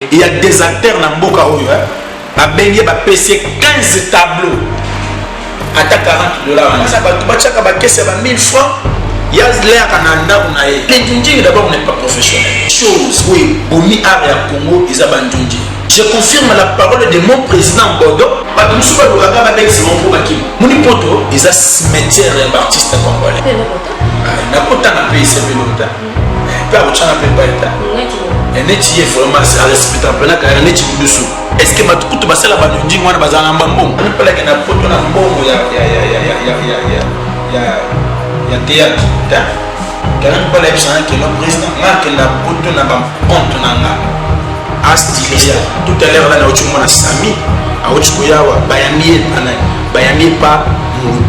Il y a des acteurs na mboka oyo hein. Babengi ye bapesi ye 15 tableaux ata 40 dollars. Wana bato batiaka bakesi ya ba 1000 francs ya leaka na ndako na ye. Le Ndjundjingi d'abord n'est pas professionnel. Chose oyo ebomi art ya Congo eza ba Ndjundjingi. Je confirme la parole de mon président Bodo. Bato mosusu balukaka babengisa bango mpo bakima. Moni poto eza cimetière ya baartiste congolais. Nakotanga mpe esepelo ta. Mpe akotyanga mpe epai ta. Neti ye vraiment arespecta mpena kaka neti modusu. Est ce que bato kutu basala banundingi wana bazala na bambongo? Mipalaki na poto na mbongo ya ya ya ya ya ya ya ya ya ya théâtre ta. Kana mipala yebisanga ke no président nga akenda poto na bacompte na nga astilia. Tout à l'heure là nauti komona Sami auti koyawa, bayambi ye epa nani? Bayambi ye pa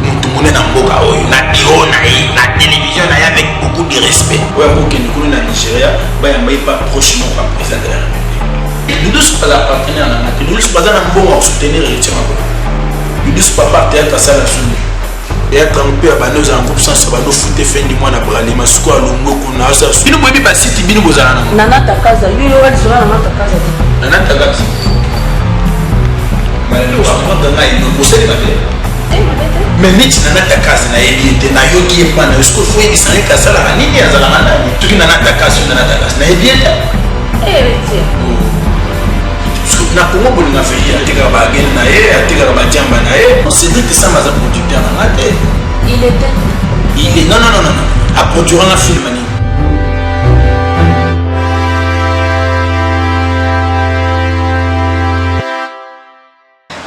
motu monene na mboka oyo, na bureau na ye, na télévision na ye, avec beaucoup de respect. Oyo akokende kuna na Nigeria, bayamba ye pa proche moko ya président de la République. Dudusu aza partenaire na nga te. Dudusu baza na mbongo ya kosoutenir Héritier Makolo. Dudusu papa théâtre asala suni théâtre yango mpe ya bando ozala groupe sans bando fute fin du mois na Bralima. Sikoyo alongwe kuna, asala bino boyebi basiti bino bozala nango. Nana Takaza, yo yoka lisolo ya Nana Takaza te? Nana Takaza apprendre ngai osali mabe. Te, mabe te. Mais neti Nana Takaza nayebi ye te, nayoki ye mpa na yo. Sikoyo fo oyebisa ngai asalaka nini, azalaka nani? Soki Nana Takaza, Nana Takaza nayebi ye te. Héritier. Na Kongo bolinga feli atekaka bagene na ye, atekaka badiamba na ye. Cédric Samba aza producteur na nga te. Il était. Il est, non, non, non, non, non, aproduira nga film nini?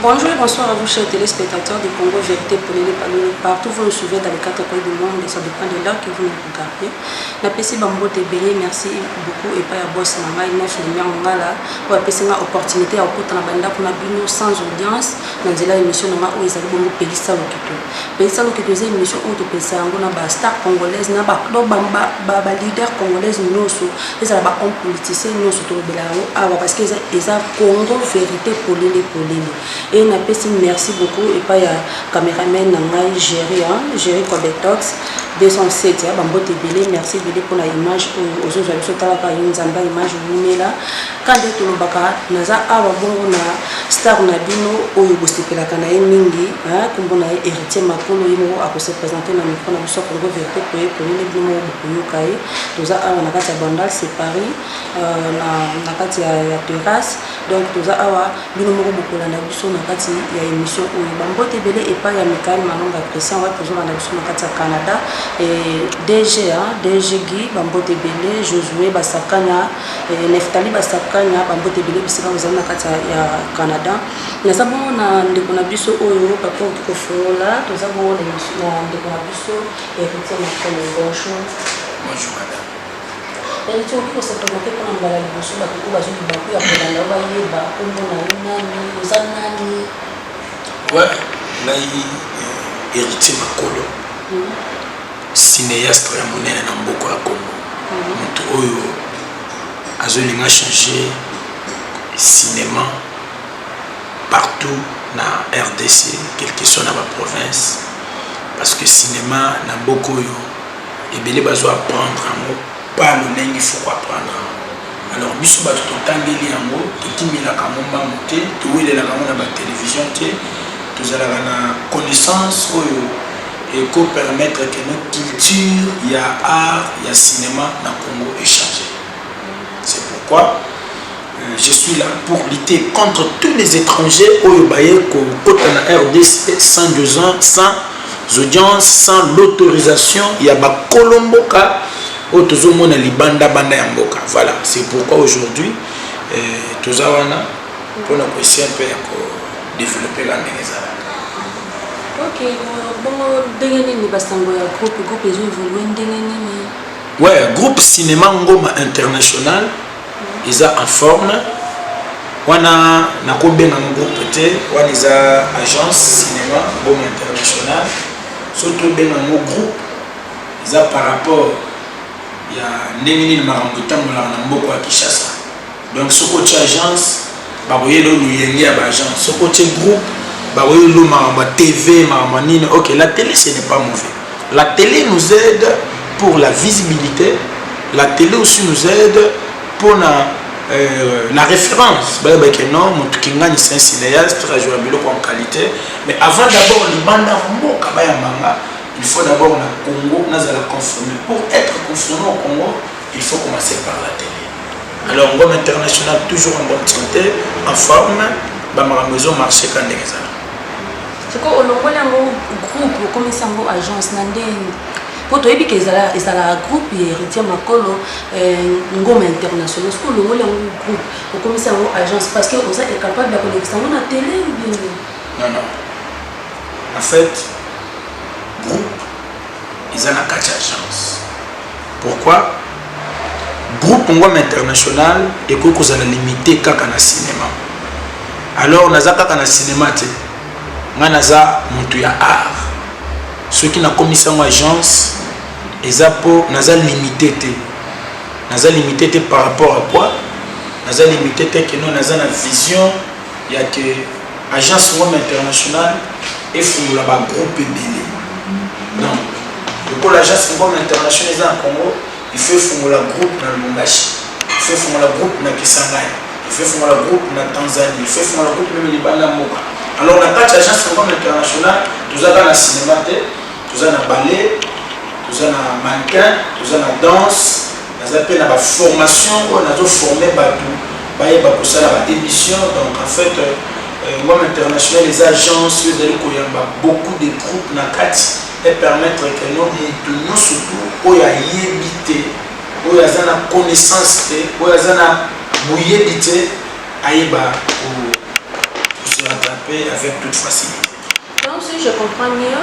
Bonjour et bonsoir à vous, chers téléspectateurs de Congo Vérité Polele Palolo. Partout vous nous suivez dans les quatre coins du monde, ça dépend de l'heure que vous nous regardez. Napesi bambote ebele, merci beaucoup epai ya boss na ngai Neuf Lumière Ngala oyo apesi nga opportunité ya kokota na bandako na bino sans audience na nzela ya émission na nga oyo ezali bongo Pelisa Loketo. Pelisa Loketo eza émission oyo topelisa yango na bastar congolaise, na baleader congolaise nyonso, ezala bahomme politicien nyonso, tolobela yango awa parce que eza Congo Vérité Polele Polele. E napesi merci beaucoup epai ya cameraman na ngai Géri, Géri Cobetox 207 ya bambote ebele, merci ebele mpona image oyo ozozwa biso. Talaka ye Nzambe ya image owumela. Ka nde tolobaka, naza awa bongo na star na bino oyo bosepelaka na ye mingi, nkombo na ye Héritier Makolo. Ye moko akose présenter na micro na biso ya Congo Vérité Poye Polele, bino moko bokoyoka ye. Toza awa na kati ya Bandal, c'est Paris, na kati ya terrasse. Donc toza awa, bino moko bokolanda biso na kati ya émission oyo. Bambote ebele epai ya Mikael Malonga Christian wapi ozolanda biso na kati ya Canada, DG, DG Guy, bambote ebele. Josue Basakanya, Neftali Basakanya, bambote ebele bisika ozali na kati ya Canada. Naza bongo na ndeko na biso oyo papa oki kofungola. Toza bongo na ndeko na biso Héritier Makolo. Bonjour. Bonjour madame. Héritier, okoki kose présenter mpona mbala liboso, bato oyo bazwi libaku ya kolanda yo bayeba nkombo na yo nani, oza nani? Ouais, ngai Héritier Makolo, cinéaste ya monene na mboka ya Congo, moto oyo azolinga changer cinéma partout na RDC, quel que soit na baprovince, parce que cinéma na mboka oyo ebele bazo apprendre yango pa lolenge faut koapprendre yango. Alors biso bato totangeli yango, totimelaka yango mbangu te, towelelaka yango na batelevizio te. Tozalaka na connaissance oyo ekopermettre ke no culture ya art ya cinéma na Congo echanger. C'est pourquoi je suis là pour lutter contre tous les étrangers oyo baye kokota na RDC sans deux ans, sans audience, sans l'autorisation ya bakolo mboka oyo tozomona libanda banda ya mboka. Voilà, c'est pourquoi aujourd'hui toza wana mpona koesia mpe ya kodévelopper ka ndenge ezalaka. Ok, bongo ndenge nini basango ya groupe? Groupe ezo évolue ndenge nini? Ouais, groupe Cinéma Ngoma International eza en forme. Wana nakobenga ngo groupe te, wana eza agence Cinéma Ngoma International. So tobenga ngo groupe, eza par rapport ya ndenge nini makambo etambolaka na mboka ya Kinshasa. Donc soki otie agence, bakoyela oyo lolenge ya baagence. Soki otie groupe, bakoyela oyo makambo ya TV, makambo ya nini. Ok, la télé, ce n'est pas mauvais. La télé nous aide pour la visibilité, la télé aussi nous aide mpona La référence, bayeba ke non, moto Kingani, c'est un cinéaste, ajoua biloko en qualité. Mais avant d'abord libanda mboka bayambanga, il faut d'abord na Congo nazala confirmé. Pour être confirmé au Congo, il faut commencer par la télé. Alors Ngoma International, toujours en bonne santé, en forme, bamakambo ezomarché ka ndenge ezala. Sikoyo olongoli yango groupe, okomisi yango agence na ndenge, mpo toyebi ke ezalaka groupe ya Héritier Makolo, Ngoma International. Soki olongoli yango groupe, okomisi yango agence, parce que oza incapable ya kolekisa yango na télé ou bien? Non, non, en fait groupe eza na kati ya agence. Pourquoi groupe Ngoma International ekoki kozala limité kaka na cinéma? Alors naza kaka na cinéma te, ngai naza moto ya art. Soki nakomisi yango agence, eza mpo naza limité te. Naza limité te par rapport à quoi? Naza limité te ke non, naza na vision ya ke agence Ngoma International efungola bagroupe ebele. Donc lokola agence Ngoma International eza na Congo, il faut efungola groupe na Lubumbashi, il faut efungola groupe na Kisangani, il faut efungola groupe na Tanzanie, il faut efungola groupe même libanda mboka. Alors na kati ya agence Ngoma International, toza kaka na cinéma te, toza na ballet, toza na mannequin, toza na danse, naza mpe na baformation oyo nazoforme bato bayeba kosala baémission. Donc en fait Ngoma International eza agence oyo ezali koyamba beaucoup de groupes na kati et permettre que no motu nyonso tu oyo ayebi te, oyo aza na connaissance te, oyo aza na boyebi te, ayeba se rattraper avec toute facilité. Donc si je comprends mieux,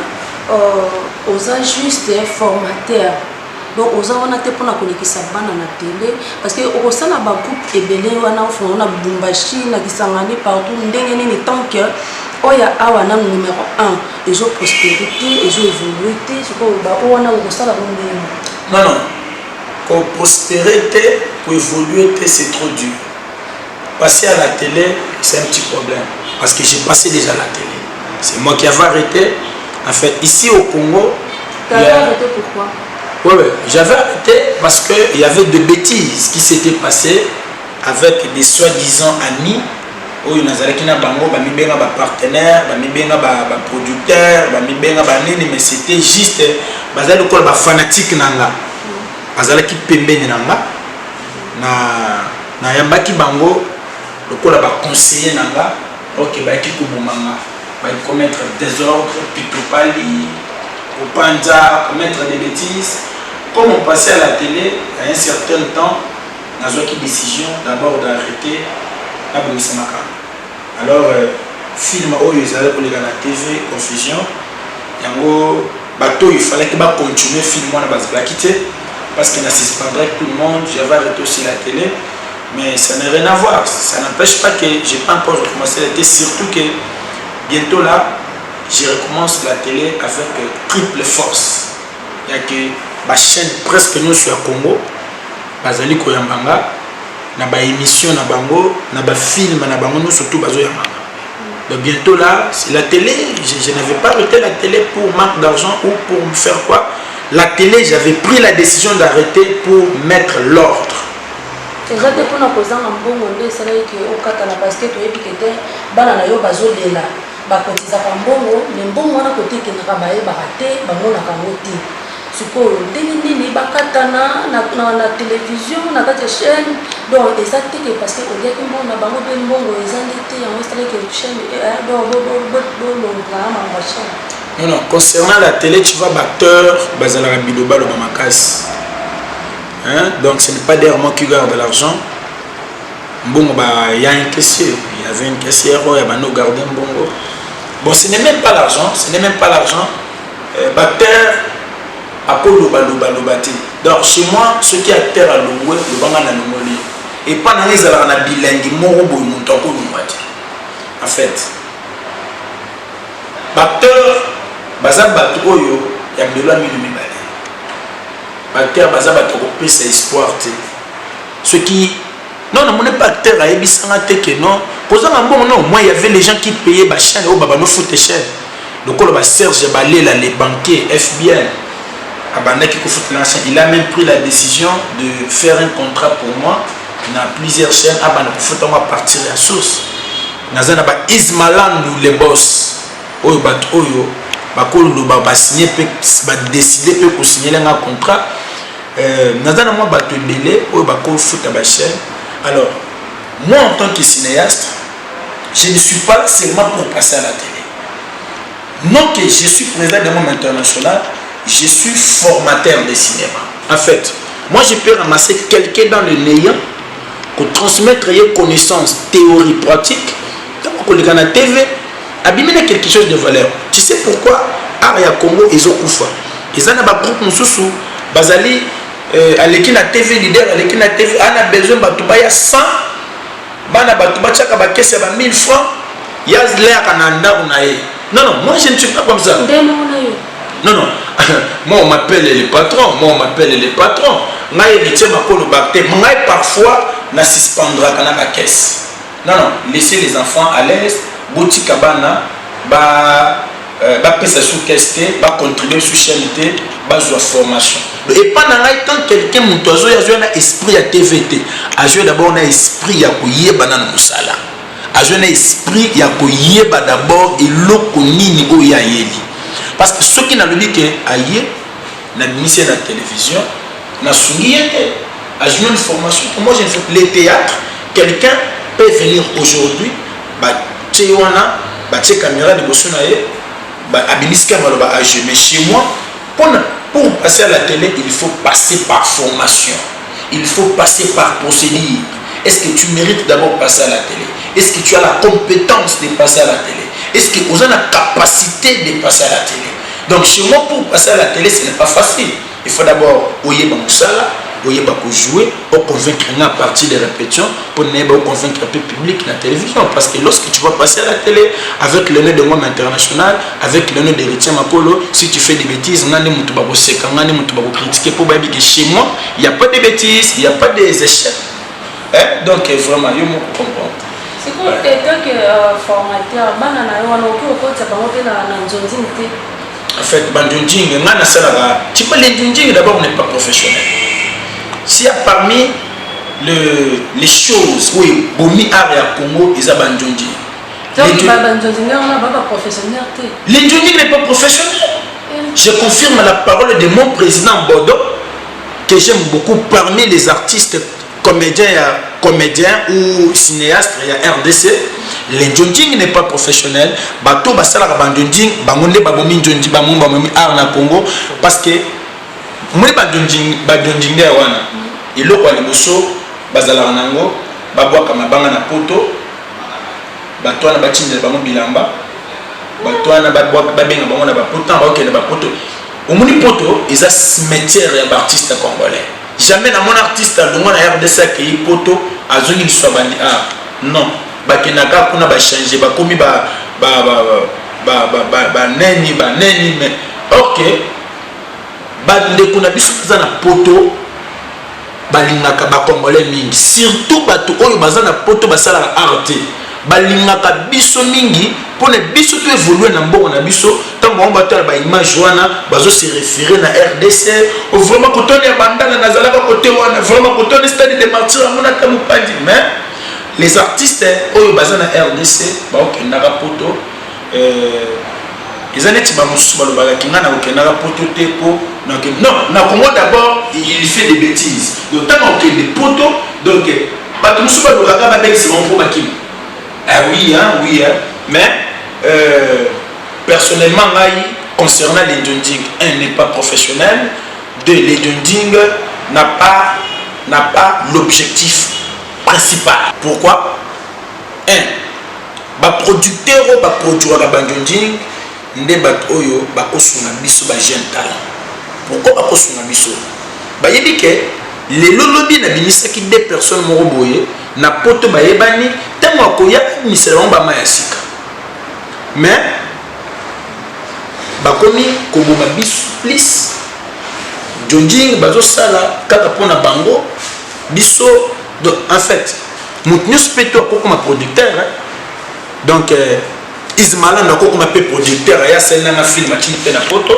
oza juste formateur, donc oza wana te mpona kolekisa bana na télé, parce que okosala bagroupe ebele wana, ofonga na Lubumbashi, na Kisangani, partout, ndenge nini, tant que oyo awa nanu numéro 1 ezoprospérer te, ezoévolue te? Sikoyo bao wana okosala ngo ndenge? Non, non, koprospérer te, koévoluer te, c'est trop dur. Passer à la télé, c'est un petit problème, parce que j'ai passé déjà la télé. C'est moi qui avais arrêté en fait ici au Congo. T'avais arrêté pourquoi? Oui, j'avais arrêté parce qu'il y avait des bêtises qui s'étaient passées avec des soi-disant amis oyo nazalaki na bango, bamibenga bapartenaire, bamibenga baproducteur, bamibenga banini, mais c'était juste bazali lokola bafanatique na nga, bazalaki pembeni na nga, na nayambaki bango lokola baconseiller na nga. Ok, bayaki koboma nga, bayaki commettre désordre, pitopali, kopanza, commettre des bêtises. Comme on passait à la télé à un certain temps, nazwaki décision d'abord d'arrêter, nabongisa makambo. Alors film oyo ezali koleka na TV, confusion yango, bato oyo ifalaki bacontinue film wana bazalaki te, parce que na suspendrait tout le monde. J'avais arrêté aussi la télé, mais ça n'a rien à voir, ça n'empêche pas que j'ai pas encore recommencé la télé, surtout que bientôt là je recommence la télé avec triple force, ya que bachaîne presque nyonso ya Congo bazali koyamba nga na baémission na bango, na bafilm na bango nyonso, tout bazoyamba nga. Donc bientôt là, c'est la télé. Je n'avais pas arrêté la télé pour manque d'argent ou pour me faire quoi. La télé, j'avais pris la décision d'arrêter pour mettre l'ordre. Eza te mpona kozanga mbongo nde esalaki ke okatana? Parce que toyebi ke te, bana na yo bazolela, bakotizaka mbongo, me mbongo wana kote ekendaka bayebaka te, bamonaka yango te. Sikoyo ndenge nini bakatana na télévision, na kati ya chaîne? Donc eza te ke parce que oliaki mbongo na bango mpe mbongo eza nde te, yango esalaki chaîne bolongolaka makambo ya chaîne? Non, non, concernant la télé, tu vois, baacteur bazalaka biloba loba makasi, hein? Donc ce n'est pas derrière moi qui garde l'argent. Mbongo ba, il y a un caissier, il y avait une caissière oyo abandi garder mbongo. Bon, ce n'est même pas l'argent, ce n'est même pas l'argent. Baacteur akolobaloba te. Donc chez moi, soki acteur alongwe, lobanga na longoli, epa nanga ezalaka na bilengi moko boye, moto akolongwa te. En fait baacteur baza bato oyo ya mbelo ya mino mibale. Baacteur baza bato kopesa espoir te. Soki non, namoni pas acteur ayebisanga te ke non, kozanga mbongo. Non, moi, il y avait les gens qui payaient bachaîne oyo babando fute chaîne, lokola baserge Balela, les banquiers FBN, abandaki kofutela chaîne. Il a même pris la décision de faire un contrat pour moi. Na plusieurs chaînes, abanda kofuta ngo à partir ya source. Naza na ba Ismalandu le boss, oyo bato oyo bakoloba basigne mpe badécider mpe kosignele nga contrat. Naza na mwa bato ebele oyo bakofuta bachaîne. Alors moi, en tant que cinéaste, je ne suis pas seulement pour passer à la télé. Non que je suis président de monde international, je suis formateur de cinéma. En fait, moi, je peux ramasser quelqu'un dans le néant pour transmettre ye connaissance, théorie, pratique. Ntango koleka na TV, abimi na quelque chose de valeur. Tu sais pourquoi art ya Congo ezokufa? Eza na bagroupe mosusu bazali aleki na TV, leader aleki na TV, ana besoin bato baya 100 bana, bato batiaka bakese ya ba 1000 francs, ye aleyaka na ndako na ye. Non, non, moi, je ne suis pas comme ça. Non, non, moi, on m'appelle le patron. Moi, on m'appelle le patron. Ngai Héritier Makolo te. Ngai parfois na suspendraka na bakese. Non, non, laissez les enfants à l'aise. Botika bana ba bapesa su caisse te, bacontribue su chaîne te, bazwa formation. Epa na ngai, tant quelqu'un, moto azoya, azoya na esprit ya TV te. Azoya d'abord na esprit ya koyeba nano mosala, azwa na esprit ya koyeba d'abord eloko nini oyo ayeli. Parce que soki nalobi ke aye, nabimisi ye na télévision, nasungi ye te, azwi une formation. Moi, je ne fais les théâtres. Quelqu'un peut venir aujourd'hui, batie ye wana, batie caméra liboso na ye, abimisi kaka maloba age. Mais chez moi, pour passer à la télé, il faut passer par formation, il faut passer par procédure. Est-ce que tu mérites d'abord passer à la télé? Est-ce que tu as la compétence de passer à la télé? Est-ce que vous avez la capacité de passer à la télé? Donc chez moi, pour passer à la télé, ce n'est pas facile. Il faut d'abord oyeba mosala, oyeba kojouer, oconvaincre nga à partir des répétitions, pour nayeba oconvaincre un peu public na télévision. Parce que lorsque tu vas passer à la télé avec le nom de Ngoma International, avec le nom d'Héritier Makolo, si tu fais des bêtises, nga nde moto bakoseka, nga nde moto bakocritiquer, mpo bayebi que chez moi, il y a pas de bêtises, il y a pas des échecs, hein? Donc vraiment, yo moko comprendre. Sikoyo, en tant que formateur, bana na yo wana, okoki okotisa bango mpe na nzonzing te? En fait, bandjondjing, nga nasalaka, tu peux, les ndjondjing d'abord n'est pas professionnel. S'il y a parmi les choses oyo ebomi art ya Congo, eza bandjondjing. Donc banzonzing wana ba baprofessionnel te? Les ndjondjing n'est pas professionnel. Je confirme la parole de mon président Bodo, que j'aime beaucoup parmi les artistes comédiens, comédiens ou cinéastes ya RDC. Le ndjondjing n'est pas professionnel. Bato basalaka bandjondjing, bango nde babomi ndjonji, bango babomi art na Congo. Parce que moni bandjondjing, bandjondjing nde ya wana, eloko ya liboso bazalaka nango, babwaka mabanga na poto, bato wana batindela bango bilamba, bato wana babenga bango na bapoto. Ntango bakokende bapoto, omoni poto eza cimetière ya baartiste congolais. Jamais namona artiste alongwa na RDC, akei poto, azongi lisusu, abandi art. Non, bakendaka kuna, bachange, bakomi baneni baneni. Mais ok, bandeko na biso baza na poto, balingaka bacongolais mingi, surtout bato oyo baza na poto basalaka art te, balingaka biso mingi mpona biso to évolue na mbongo na biso. Ntango bango batala baimage wana, bazose référé na RDC. Vraiment, kotoni ya bandana, nazalaka kote wana, vraiment kotoni Stade de Martyr, amona ata mopanzi. Mais les artistes oyo baza na RDC baokendaka poto, eza neti bamosusu balobaka ngai nakokendaka poto te po non, na Congo d'abord il fait des bêtises. Donc ntango okende poto, donc bato mosusu balobaka babengisa bango mpo bakima. Ah oui, hein, oui, hein. Mais personnellement, ngai, concernant les ndjondjing, un, n'est pas professionnel, deux, les ndjondjing n'a pas l'objectif principal. Pourquoi? Un, baproducteur oyo baproduiraka bandjondjing nde bato oyo bakosunga biso bajeune talent. Pourquoi bakosunga biso? Bayebi ke lelo lobi nabimisaki deux personnes moko boye na poto, bayebani, ntango akoya abimisela bango bama ya sika. Mais bakomi koboma biso plus. Ndjondjing bazosala kaka mpona bango, biso. Donc en fait, moto nyonso mpe to akokoma producteur, hein? Donc Ismalando akokoma mpe producteur, aya asali nanga film, atindi mpe na poto.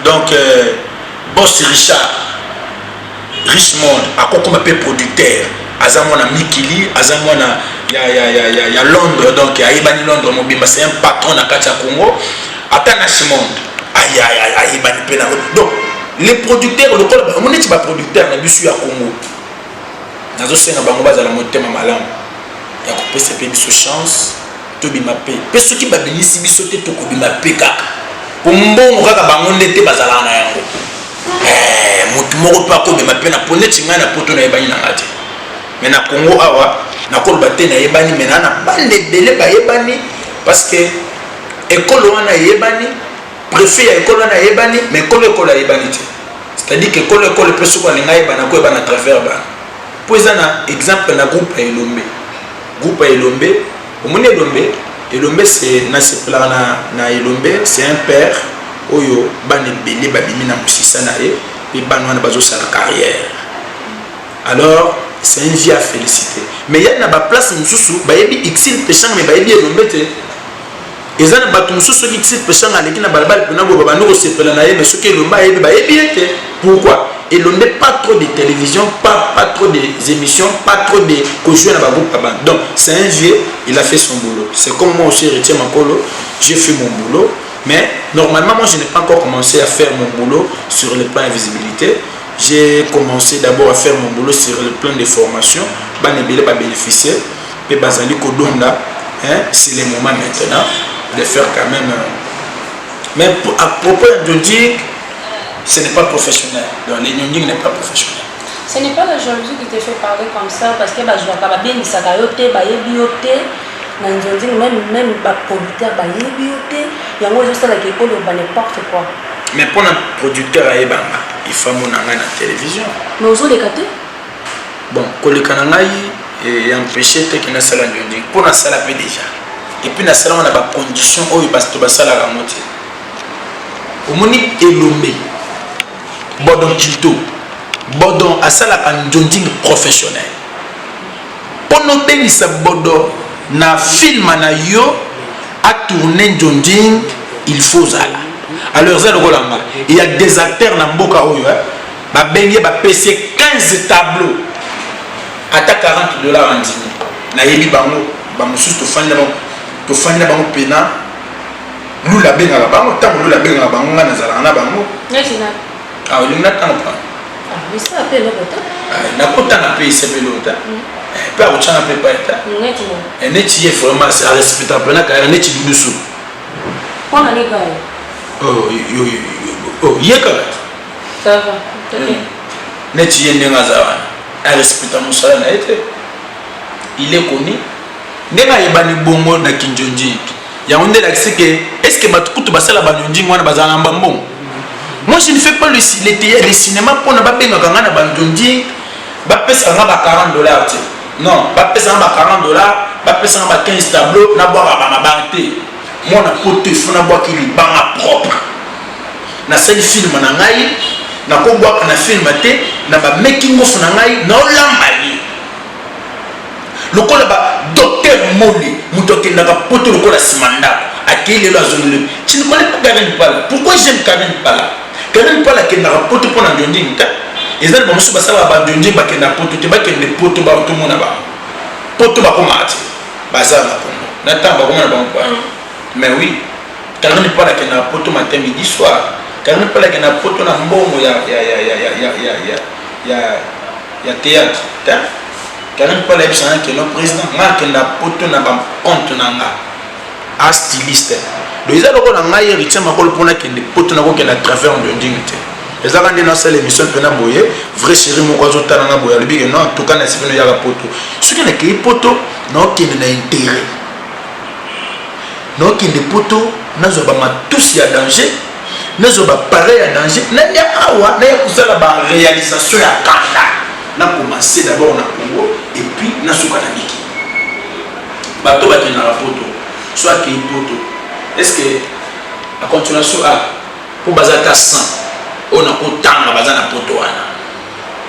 Donc boss Richard Richmond akokoma mpe producteur. Aza mwana mikili, aza mwana ya Londres, donc ayebani Londres mobimba, c'est un patron na kati ya Congo. Ata na Chimonde ayebani mpe na. Donc les producteurs, lokola bango neti baproducteur na biso ya Congo, nazosenga bango bazala motema malamu ya kopesa mpe biso chance, tobima mpe. Mpe soki babimisi biso te, tokobima mpe kaka, po mbongo kaka bango nde te bazalaka na yango. Motu moko mpe akobima mpe na po neti ngai na poto nayebani na nga te, mais na Congo awa nakoloba te nayebani, mais naa na bande ebele bayebani, parce que ekolo wana eyebani, préfet ya ekolo wana ayebani, mais ekolo ekolo ayebani te. C'est-à-dire que ekolo ekolo mpe soki alinga ayebana, koyebana à travers bana, mpo eza na exemple na groupe ya Elombe. Groupe ya Elombe, omoni Elombe, Elombe, c'est nasepelaka na Elombe, c'est un père oyo bana ebele babimi na mosisa na ye, mpe bana wana bazosala carrière. Alors c'est une vie à féliciter. Mais ya na baplace mosusu bayebi Exil Peshanga, mais bayebi Elombe te. Eza na bato mosusu, soki Exil Peshanga aleki na balabala mpena boye, babandi kosepela na ye, mais soki Elombe ayebi, bayebi ye te. Pourquoi? Elombe, pas trop de télévision, pas trop des émissions, pas trop de kojouer na bagroupe ya bande. Donc c'est un vieux, il a fait son boulot. C'est comme moi aussi, Héritier Makolo, j'ai fait mon boulot, mais normalement moi je n'ai pas encore commencé à faire mon boulot sur le plan visibilité. J'ai commencé d'abord à faire mon boulot sur le plan de formation. Bana ebele babénéficier mpe bazali kodonda, hein. C'est le moment maintenant de faire quand même, mais à propos ya Ndjonding, ce n'est pas professionnel. Donc le Ndjonding n'est pas professionnel. Ce n'est pas la jalousie qui te fait parler comme ça, parce que bazwaka, babengisaka yo te, bayebi yo te na nzonzing, même baproducteur bayebi yo te. Yango ezosalaka ekoloba n'importe quoi. Mais mpona producteur ayebanga, il faut amona ngai na télévision. Mais ozoleka te. Bon, koleka na ngai empêche te ke nasala nzonzing, mpo nasala mpe déjà, et puis nasalango na bacondition oyo bato basalaka yango te. Omoni Elombe, Bodon Kilto, Bodon asalaka nzonzing professionnel. Mpo nobengisa Bodo na film na yo, atourne nzonzing, il faut ozala. Alors eza lokola nga, il y a des acteurs na mboka oyo babengi, bapesi ye 15 tableau, ata 40 $, andimi. Nayebi bango, bamosusu tofandi na bango, tofandi na bango mpena. Lula abengaka bango, ntango Lula abengaka bango, ngai nazalaka na bango. Neti na? Ah, olingi natanga pa? Misala mpe eloko te. Nakotanga mpe esepeli ta mpe akotyanga mpe epai ta. Neti na? Neti ye vraiment arespectaka mpena carrière, neti Dudusu. Mpona nini kaka? Ye kaka. Ça va, ok. Neti ye ndenge aza wana, arespecta mosala na ye te. Il est connu ndenge ayebani bongo na kinjonjingi. Yango nde elakisi ke est ce que bato kutu basala banjonjingi wana bazala na bambongo. Moi je ne fais pas le cinéma mpona babengaka ngai na banjonjingi, bapesaka nga ba 40 $ te. Non, bapesaka nga ba 40 $, bapesaka nga ba 15 tableau, nabwaka bamabanga te. Mwana poto ifo nabwaki libanga propre. Nasali film na ngai, nakobwaka na film te na bamaking of na ngai, naolamba ye lokola ba docteur Mole. Moto akendaka poto lokola nsima ndako, akei lelo, azongi lelo. Tu ne connais pas Karine Pala? Pourquoi j'aime Karine Pala? Karine Pala akendaka poto mpo na ndondingi te. Eza na bamosusu basalaka bandondingi, bakendaka poto te. Bakende poto, batomona bango poto, bakomaka te, baza na Kongo na ntango bakoma na bango pa. Mais oui, Karine Pala akendaka poto matin, midi, soir. Karine Pala akendaka poto na mbongo ya théâtre te. Karine Pala ayebisanga ke non, président, nga akenda poto na bacompte na nga a styliste. Donc eza lokola ngai Héritier Makolo, mpona akende poto, nakokende à travers ndondingi te. Ezaka nde nasala émission mpena boye, vrai chéri moko azotala nga boye, alobi ke non, en tout cas nasi pene oyaka poto. Soki nakei poto, naokende na intérêt, naokende poto nazwa bamatusi ya danger, nazwa bapareil ya danger, naya awa, naya kosala baréalisation ya kanda. Nacommence d'abord na Congo et puis nasuka na miki. Bato bakendaka poto, so akei poto, est ce que a continuation a mpo baza ata 100 oyo nakotanga baza na poto wana?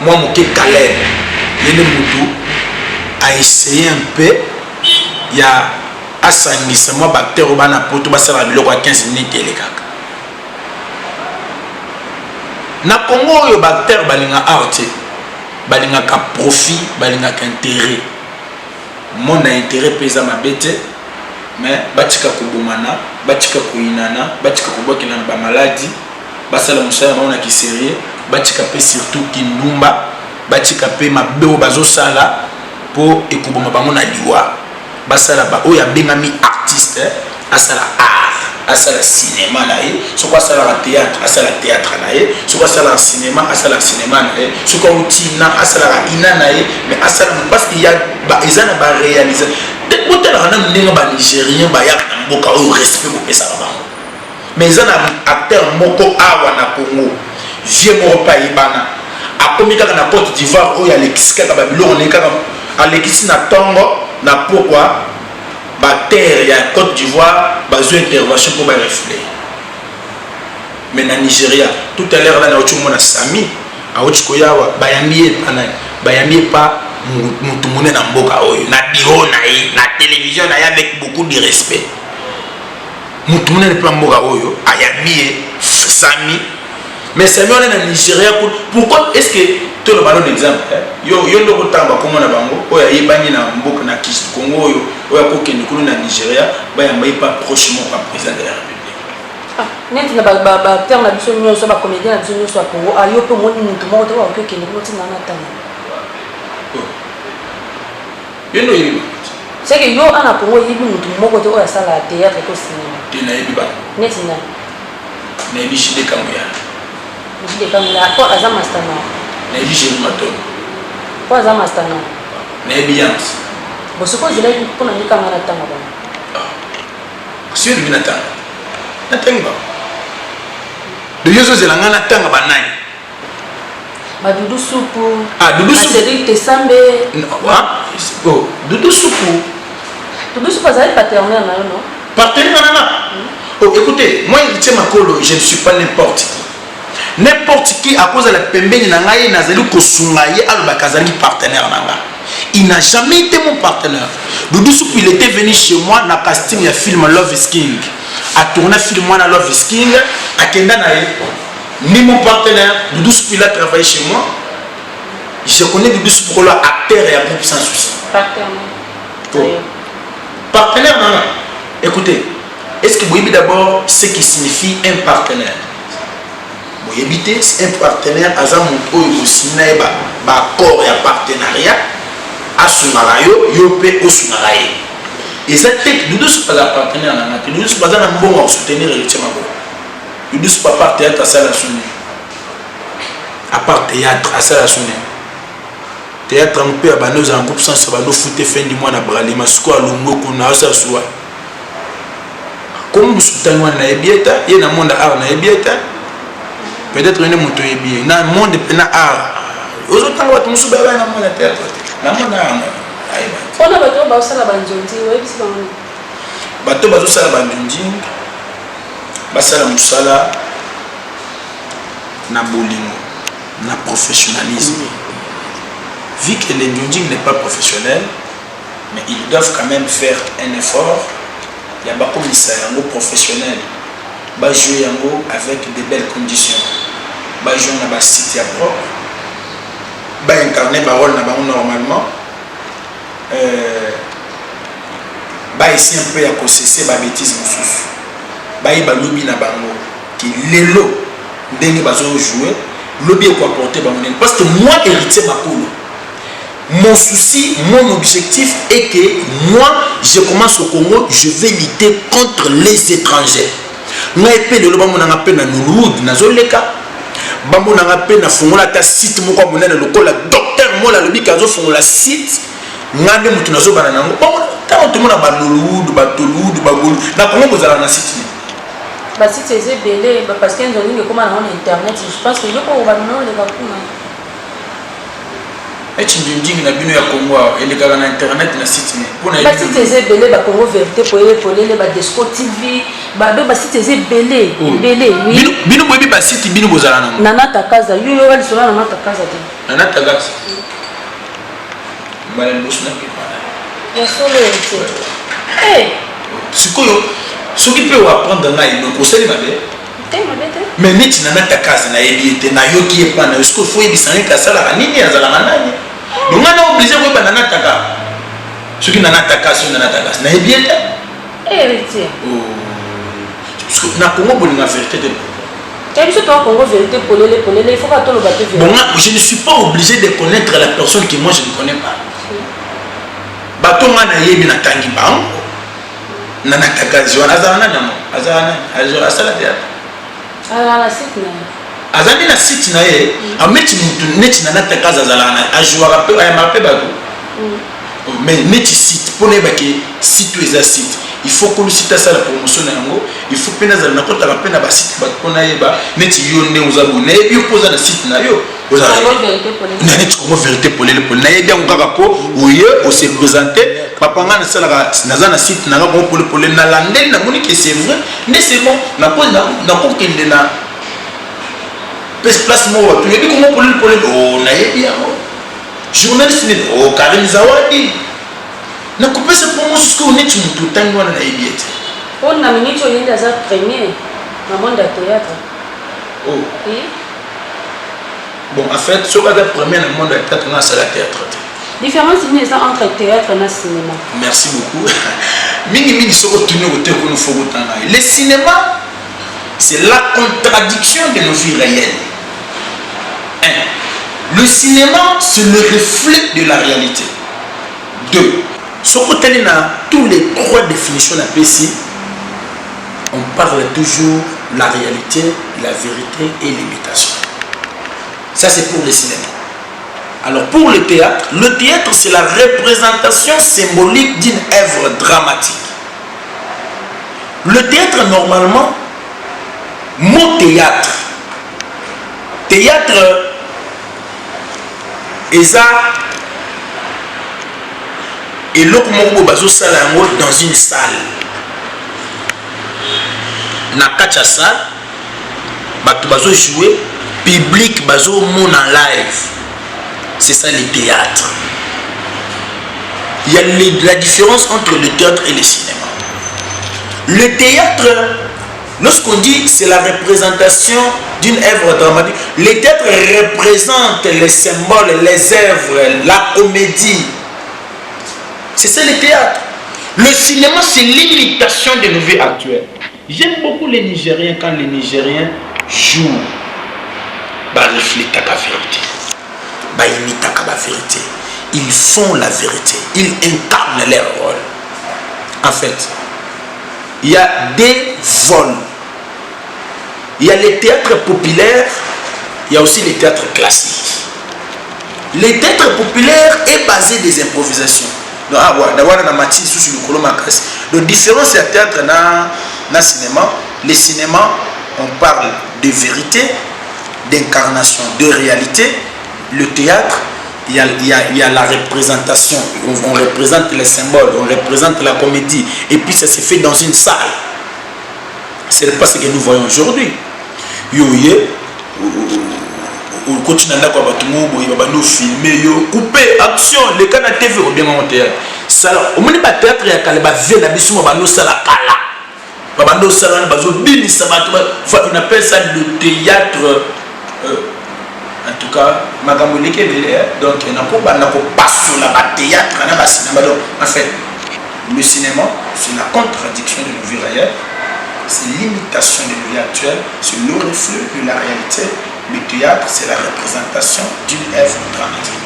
Mwa moke Caleb, ye nde motu aessaye un peu ya asangisa mwa baacteur oyo bana poto, basalaka biloko ya 15 minutes elekaka na Congo. Oyo baacteur balinga art te. Balingaka profit, balingaka interet. Monde ya interet mpe eza mabe te, mais batika kobomana, batika koyinana, batika kobwakelana bamaladi, basala mosala na bango na kisérieux, batika mpe surtout kindumba, batika mpe mabe oyo bazosala mpo ekoboma bango na liwa. Basala ba oyo abengami artiste, asala art, asala cinéma na ye. Soki asalaka théâtre, asala théâtre na ye. Soki asalaka cinéma, asala cinéma na ye. Soki auti ina, asalaka ina na ye, mais asala parce que ya eza na baréalise. Botalaka nanu ndenge Banigérien bayaka na mboka oyo, respect bopesaka bango. Mais eza na acteur moko awa na Congo, vieux moko mpe ayebana, akomi kaka na Côte d'Ivoire, oyo alekisi kaka babiloko na ye, kaka alekisi na ntongo na pokwa, baterre ya Côte d'Ivoire bazwa intervention mpo barefle. Mais na Nigeria, tout à l'heure la nauti omona Sami awuti koyawa, bayambi ye epa nani? Bayambi epa motu monene na mboka oyo, na bureau na ye, na télévision na ye, avec beaucoup de respect. Motu monene mpe mboka oyo ayambi ye, Sami. Mais Sami wana na Nigeria, pourquoi est ce que toloba nano exemple, yo yo nde okotanga bakombo na bango oyo ayebani na mboka na Congo, oyo oyo akokende kuna na Nigeria, bayamba ye pa proche moko ya président de la République? Neti na baacteur na biso nyonso, bacomédien na biso nyonso ya Congo, ayo mpe omoni motu moko te oyo okende kuna ntina na tanga? Yo nde oyebi. C'est que yo ana Congo oyebi motu moko te oyo asala théâtre to cinéma? Te, nayebi bango. Neti nani? Nayebi Jide Kangoya. Jide Kangoya po aza master na? Nayebi Jéri Matono. Po aza master na? Nayebi Yams. Bon, sikoyo ozelaki mpona mikanga na ntanga bango? Si olingi natanga, natangi bango. De yo ozozela ngai natanga banani? Badudu Supu. Ah, Dudu Supu. Cédric Tesambe. Ah, oh, Dudu Supu. Dudu Supu azali partenaire na yo, non? Partenaire nana. Oh, écoutez, moi, Héritier Makolo, je ne suis pas n'importe qui. N'importe qui à cause de la pembeni na ngai nazali kosunga ye, alobaka azali partenaire na nga. Il n'a jamais été mon partenaire. Doudou Supu, il était venu chez moi na casting ya film Love is King. A tourné film wana Love is King, akenda na ye. Ni mon partenaire, Doudou Supu, il a travaillé chez moi. Je connais Doudou Supu comme acteur et groupe Sans Souci. Partenaire. Oh. Partenaire, non, non. Écoutez, est-ce que vous voyez d'abord ce qui signifie un partenaire? Boyebi te? Un partenaire aza moto oyo bosini na ye baaccord ya partenariat, asungaka yo, yo mpe osungaka ye. Eza te Dudu Supu aza partenaire na nga te. Dudu Supu aza na mbongo ya kosoutenir Héritier Makolo? Dudu Supu, à part théâtre, asala suni? À part théâtre, asala suni? Théâtre yango mpe ya bando ozala groupe sans bando fute fin du mois na Bralima. Sikoyo alongwe kuna, asala suwa komi mosusu. Ntango wana nayebi ye te, ye na monde art nayebi ye te. Peut-être ye nde moto oyebi ye na monde mpe na art. Ozotanga bato mosusu bayeba na monde ya théâtre te, na monde art ayeba. Mpona bato oyo baosala banzonzi, oyebisi bango nini? Bato bazosala banzonzi, basala mosala na bolingo, na professionnalisme. Vu que le nzonzing n'est pas professionnel, mais ils doivent quand même faire un effort ya bakomisa yango professionnel, bajouer yango avec de belles conditions, bajouer na basite ya propre, baincarne barole na bango normalement, baesi un peu ya kosese babétise mosusu, bayeba lobi na bango ke lelo ndenge bazojouer, lobi ekoapporte bango ndenge. Parce que moi, Héritier Makolo, mon souci, mon objectif est que moi, je commence au Congo, je vais lutter contre les étrangers. Ngai mpe lelo bamonanga mpe na Nollywood nazoleka, bamonanga mpe nafungola ata site moko ya monene lokola docteur Mola alobiki azofungola site. Ngai nde moto nazobana nango. Ntango tomona banollywood, batollywood, bagolu na Congo, bozala na site nini? Basite eza ebele, parce que nzonzingi ekóma nango na internet. Je pense que yoko obamina oleka kuna. Eti nzonzingi na bino ya Congo awa elekaka na internet na site nini? Mpona Basite eza ebele: Bacongo Vérité, Polele Polele, Badesco TV, bado basite eza ebele ebele, oui. Bino boyebi basite bino bozala nango? Nana Takaza, yo yoka lisolo ya Nana Takaza te? Nana Takaza, mbala liboso nakepana. Ya solo te? Sikoyo soki mpe oapprendre ngai eloko, osali mabe. Te, mabe te. Mais neti Nana Takazi, nayebi ye te, nayoki ye mpa na yo. Sikoyo faut oyebisa ngai asalaka nini, azalaka nani. Donc ngai na obligé koyeba Nana Taka, soki Nana Takazi, soki Nana Takazi, nayebi ye te. Héritier. Oh. Na Congo bolinga vérité te. Te, biso toa Congo Vérité Polele Polele, il faut ka toloba te. Bon, moi, je ne suis pas obligé de connaître la personne que moi je ne connais pas. Bato nga nayebi, natangi bango. Nana Takazi wana azala nani yango? Azala nani? Asala théâtre? Azala na site na ye. Aza nde na site na ye. Ameti mutu neti Nana Takazi, azalaka na ajouaka mpe, ayambaka mpe bato. Mais neti site, mpo nayebake site oyo eza site, il faut kolo site asala promotion na yango. Il faut mpe nazala nakotaka mpe na basite bato mpo nayeba. Neti yo nde oza boye, nayebi yo mpo oza na site na yo na neti Congo Vérité Polele Polele. Nayebi yango kaka mpo oye ose présente: "Papa, ngai nasalaka, naza na site nanga Congo Polele Polele." Nalandeli, namoni ke c'est vrai nde, c'est bon. Nakokende na place moko, bato yebi Congo Polele Polele. O nayebi yango, journaliste nini? O Karim Zawadi. Nakopesa promotion. Sikoyo neti moto otangi wana, nayebi ye te. Mpo na minute oyo, ye nde aza premier na monde ya théâtre. Oh. Bon, en fait, soki aza premier na monde ya théâtre, nga asala théâtre te. Différence nini eza entre théâtre na cinéma? Merci beaucoup. Mingimingi soki otuni okote kuna, fo kotanga. Le cinéma, c'est la contradiction de nos vies réelles. Un, le cinéma, c'est le reflet de la réalité. Deux, soki otali na tous les trois définitions napesi, on parle toujours la réalité, la vérité et l'imitation. Ça, c'est pour le cinéma. Alors pour le théâtre, le théâtre, c'est la représentation symbolique d'une œuvre dramatique. Le théâtre, normalement, mot théâtre, théâtre eza eloko moko boye bazosala yango dans une salle. Na kati ya salle, bato bazojouer, public bazomona live. C'est ça le théâtre. Il y a la différence entre le théâtre et le cinéma. Le théâtre, lorsqu'on dit c'est la représentation d'une œuvre dramatique, le théâtre représente les symboles, les œuvres, la comédie. C'est ça le théâtre. Le cinéma, c'est l'imitation de nos vies actuelles. J'aime beaucoup les Nigériens. Quand les Nigériens jouent, bah, reflètent la vérité, bah, imitent la vérité. Ils font la vérité. Ils incarnent leur rôle. En fait, il y a des vols. Il y a les théâtres populaires, il y a aussi les théâtres classiques. Le théâtre populaire est basé des improvisations. Donc, ah, ouais, wana na mati lisusu likolo makasi. Donc différence ya théâtre na cinéma: le cinéma, on parle de vérité, d'incarnation, de réalité. Le théâtre, il y a la représentation. On représente les symboles, on représente la comédie. Et puis ça se fait dans une salle. Ce n'est pas ce que nous voyons aujourd'hui. Yo ye, okoti na ndako ya bato moko boye, babandi ofilmer yo, coupe, action, leka na TV, obengango théâtre. Sala omoni bathéâtre ya kala, bavie na biso ma bandi osala kala, babandi osala wana, bazobinisa bato, on appelle ça le théâtre. En tout cas, makambo eleki ebele. Donc nakobanda kopasola bathéâtre na bacinéma. Donc en fait, le cinéma, c'est la contradiction de nos vies réelles, c'est l'imitation de nos vies actuelles, c'est le reflet de la réalité. Le théâtre, c'est la représentation d'une œuvre dramatique.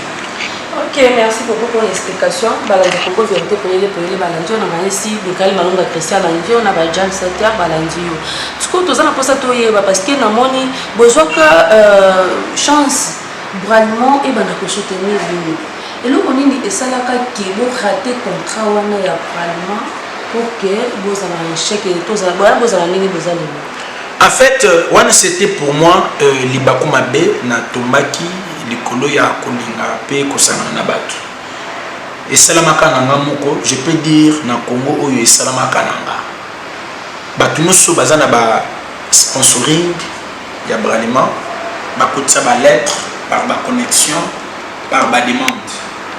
Ok, merci beaucoup pour l'explication. Balandi Congo Vérité Polele Polele, balandi oyo na mayesi Mikael Malonga Christian, balandi oyo na bajam 7 balandi yo. Sikoyo toza na mposa toyeba, parce que namoni bozwaka chance Bralima ebanda kosoutenir bino. Eloko nini esalaka ke borater contrat wana ya Bralima pour que bozala na échec, bozala ndenge boza lelo? En fait, wana c'était pour moi libaku mabe. Natombaki likolo ya kolinga mpe kosangana na bato. Esalamaka na nga moko, je peux dire na Congo oyo esalamaka na nga. Bato nyonso baza na ba sponsoring ya Bralima, bakotisa balettre par baconnexion, par bademande,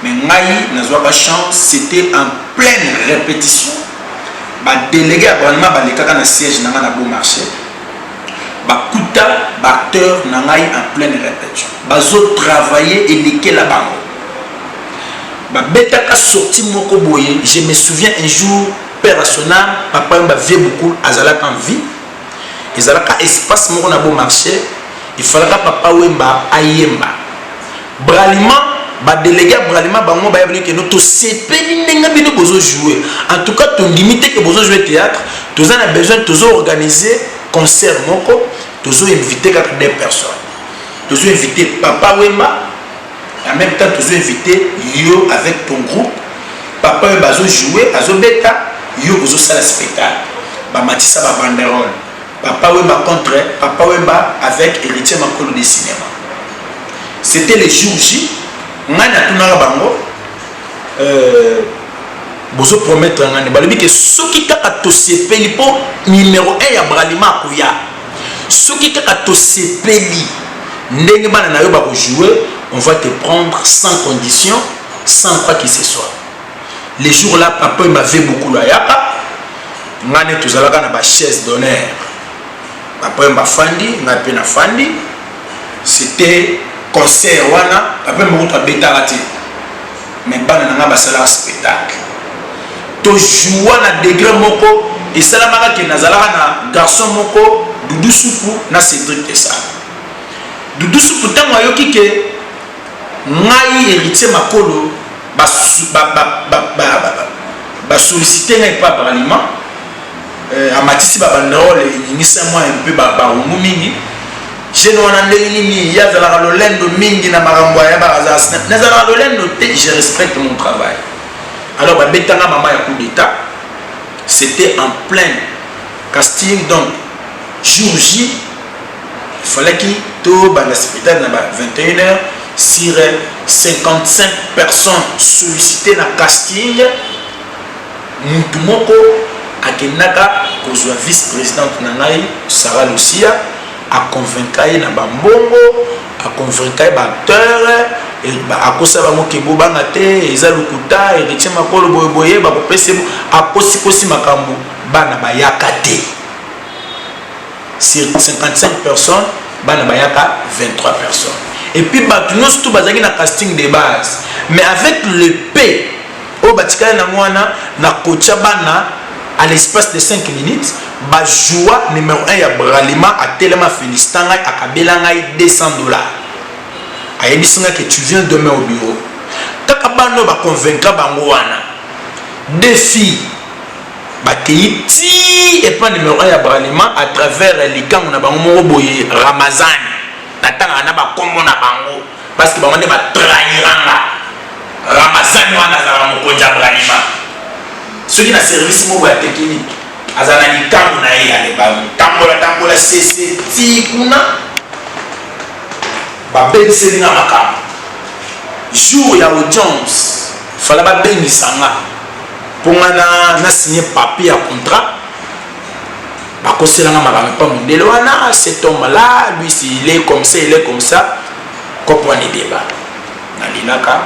mais ngai nazwaka chance. C'était en pleine répétition. Badélégué ya Bralima balekaka na siège na nga na Beau Marché. Bakuta baacteur na ngai en pleine répétition, bazotravaille, elekela bango, babetaka sortie moko boye. Je me souviens, un jour, père à son âme, papa Wemba, vieux Bukul azalaka en vie. Ezalaka espace moko na Beau Marché. Efalaka papa Wemba ayemba Bralima. Badélégué ya Bralima, bango bayebani que no, tosepeli ndenge bino bozojouer. En tout cas, tondimi te que bozojouer théâtre. Toza na besoin, tozoorganiser concert moko, tozoinvite kaka deux personnes. Tozoinvite papa Wemba, en même temps tozoinvite yo avec ton groupe. Papa Wemba azojouer, azobeta, yo ozosala spectacle. Bamatisa babanderole, Papa Wemba contre Papa Wemba avec Héritier Makolo de cinéma. C'était le jour J. Ngai natunaka bango, bozopromettre ngani? Balobi que soki kaka tosepeli, mpo numéro 1 ya Bralima akoya, soki kaka tosepeli ndenge bana na yo bakojouer, on va te prendre sans condition, sans quoi que ce soit. Le jour là, papa m'avait beaucoup ayaka. Ngai nde tozalaka na bachaise d'honneur. Papa oyo bafandi, ngai mpe nafandi. C'était concert wana, papa moko to abetaka te, mais bana na ngai basalaka spectacle. Tojoua na degré moko esalamaka que nazalaka na garçon moko, Dudu Supu na Cédrik Tesala. Dudu Supu, ntango ayoki que ngai Héritier Makolo basollicite ngai epa Bralima, amatisi babanderole, eningisa mwa mpe barungu mingi. Jeune wana, ndenge nini ye azalaka lolendo mingi na makambo ayabaka? Nazalaka lolendo te, je respecte mon travail. Alors babetanga mama ya coup d'état. C'était en plein casting, donc jour J, il fallait tobanda spectacle na ba 21 heures. Sur 55 personnes sollicitées na casting, mutu moko akendaka kozwa vice présidente na ngai, Sara Lucia, aconvainca ye na bambongo, aconvainca ye baacteur, akosa bango que bobanga te, eza lokuta, Héritier Makolo boyeboye, bakopesa, akosikosi makambo. Bana bayaka te. Sur 55 personnes, bana bayaka 23 personnes. Et puis bato nyonso to bazalaki na casting de base, mais avec le p oyo batikali nango wana na kotia bana, à l'espace de 5 minutes bajoua. Numéro 1 ya Bralima atelema, félicita ngai, akabela ngai 200 $, ayebisi ngai que tu viens demain au bureau. Kaka bana oyo baconvaincre bango wana, deux filles bakei ti epa numéro 1 ya Bralima à travers likango na bango moko boye, Ramazani. Natangaka na bakombo na bango parce que bango nde batrahiranga. Ramazani wana azalaka mokonzi ya Bralima, soki na service moko ya technique, azala na likambo na ye. Ale batambola tambola sese ti kuna, babebiselinga makambo. Jour ya audience, fala babengisa nga mpo nga na signe papier ya contrat. Bakoselanga makambo epa mondele wana: cet homme là, lui, il est comme ça, il est comme ça. Kopo wana ebeba. Nalelaka,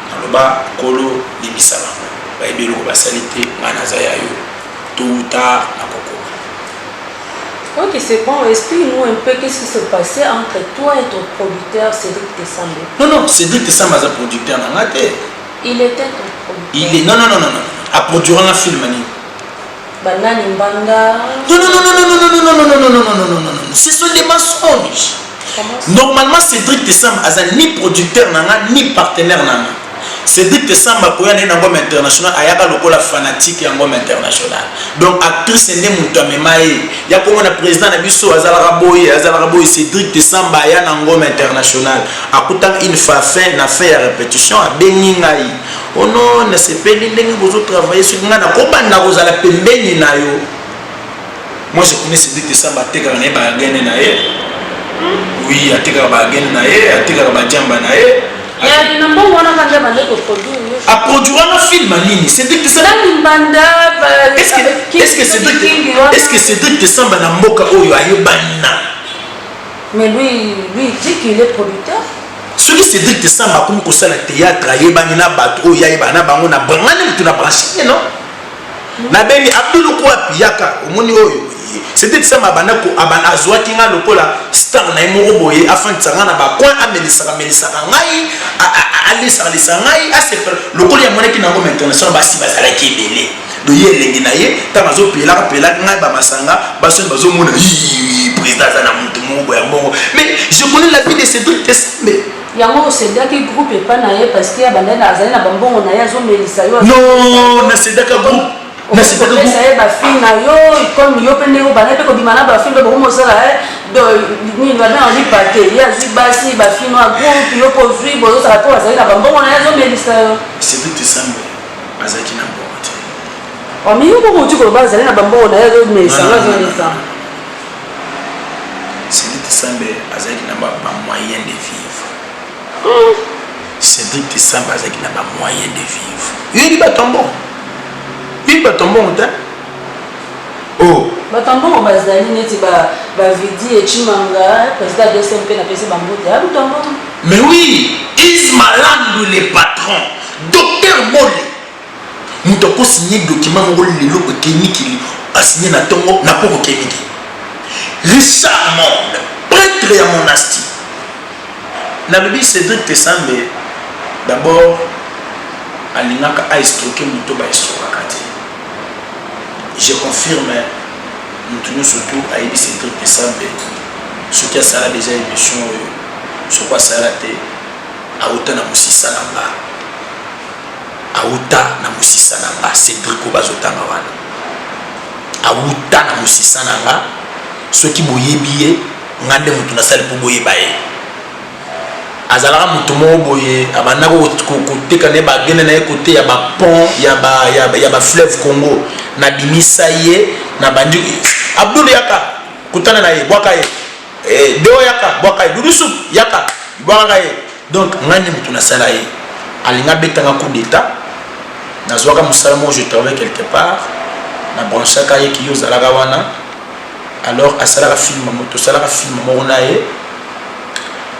naloba: "Kolo, limbisa bango, bayebi eloko basali te. Ngai naza ya yo, tôt ou tard nakokoma." Ok, c'est bon. Explique-nous un peu qu'est-ce qui se passait entre toi et ton producteur Cédric Tessambe. Non, non, Cédric Tessambe aza producteur na nga te. Il était ton producteur. Il est... Non, non, non, non, non. Aproduiranga film nini? Banani Mbanda. Non, non, non, non, non, non, non, non, non, non, non, non, non, non, non, non. Ce sont des mensonges. Comment ça? Normalement, Cédric Tessambe aza ni producteur na nga, ni partenaire na nga. Cédric Tessambe akoya nde na Ngoma International, ayaka lokola fanatique ya Ngoma International. Donc actrice nde moto amema ye ya komona président na biso, azalaka boye, azalaka boye. Cédric Tessambe aya na Ngoma International, akutaka une fois fin na fin ya répétition, abengi ngai: "Ono, nasepeli ndenge bozotravaille, soki ngai nakobanda kozala pembeni na yo." Moi, je connais Cédric Tessambe, atekaka na ye bagene na ye. Oui, atekaka bagene na ye, atekaka badiamba na ye. Ya na mbongo wana kanda bande koproduire yo. Aproduiranga film nini, Cédric Tessambe? Nani Mbanda? Est-ce que Cédric Tessambe na mboka oyo ayebani na Mais lui, il dit qu'il est producteur. Soki Cédric Tessambe akomi kosala théâtre, ayebani na bato oyo ayebana na bango, na ngani motu na branche ye? Non, nabengi Abdulu Kwapi: "Yaka, omoni oyo." boye. Cédric Tesambe abanda azwaki nga lokola star na ye moko boye, afandisaka nga na bacoin, amelisaka melisaka ngai, alesaka lesaka ngai, asepela lokola ya monaki nango. International basi bazalaki ebele. Donc ye elengi na ye, ntango azopelaka pelaka ngai bamasanga, basoni bazomona président aza na motu moko boye ya mbongo. Mais je connais la vie de Cédric Tesambe. Yango océdaki groupe epai na ye parce que abandaki, azali na bambongo na ye, azomelisa yo? Non, nacédaka groupe, nacédaka Kopesa ye bafille na yo, comme yo mpe ndenge obandaki mpe kobima na bafille mpe bokomosala nini, babenga lipa te. Ye azwi basi, bafille no ya groupe, yo mpo ozwi, bozosala mpo azali na bambongo na ye, azomelisa yo. Cédric Tesambe azalaki na mbongo te. Mais yo moko oti koloba azali na bambongo na ye, azomelisa yo, azomelisa. Cédric Tesambe azalaki na bamoyen de vivre. Cédric Tesambe azalaki na bamoyen de vivre. Yoyebi bato ya mbongo, yoyebi bato ya mbongo te. Oh. Bato ya mbongo bazali neti bavidi Echimanga, président ya DSMP, napesi bambote ya bato ya mbongo. Mais oui, Ismalandu le patron, docteur Mole, moto akosigner document moko lelo okemikili, asigner na ntongo na poko okemiki. Richard Monde, prêtre ya monasti. Nalobi Cédric Tesambe d'abord alingaka aescroquer moto, baescroquaka te. Je confirme, moto nyonso tu ayebi Cédric Tesambe, soki asala déjà émission oyo, soki asala te, auta na mosisa na nga, auta na mosisa na nga. Cédric oyo bazotanga wana auta na mosisa na nga. Soki boyebi ye, nga nde moto nasali mpo boyeba ye. Azalaka moto moko boye, abandaka koteka na ye bagene na ye kote ya bapont ya bafleuve Congo. Nabimisa ye na bandi Abdul, yaka kutana na ye, bwaka ye. Deo, yaka bwaka ye. Dudusu, yaka bwakaka ye. Donc ngai nde moto nasala ye. Alingi abetanga coup d'état. Nazwaka mosala moko, je travaille quelque part, na branchaka ye ki yo ozalaka wana. Alors asalaka film, tosalaka film moko na ye.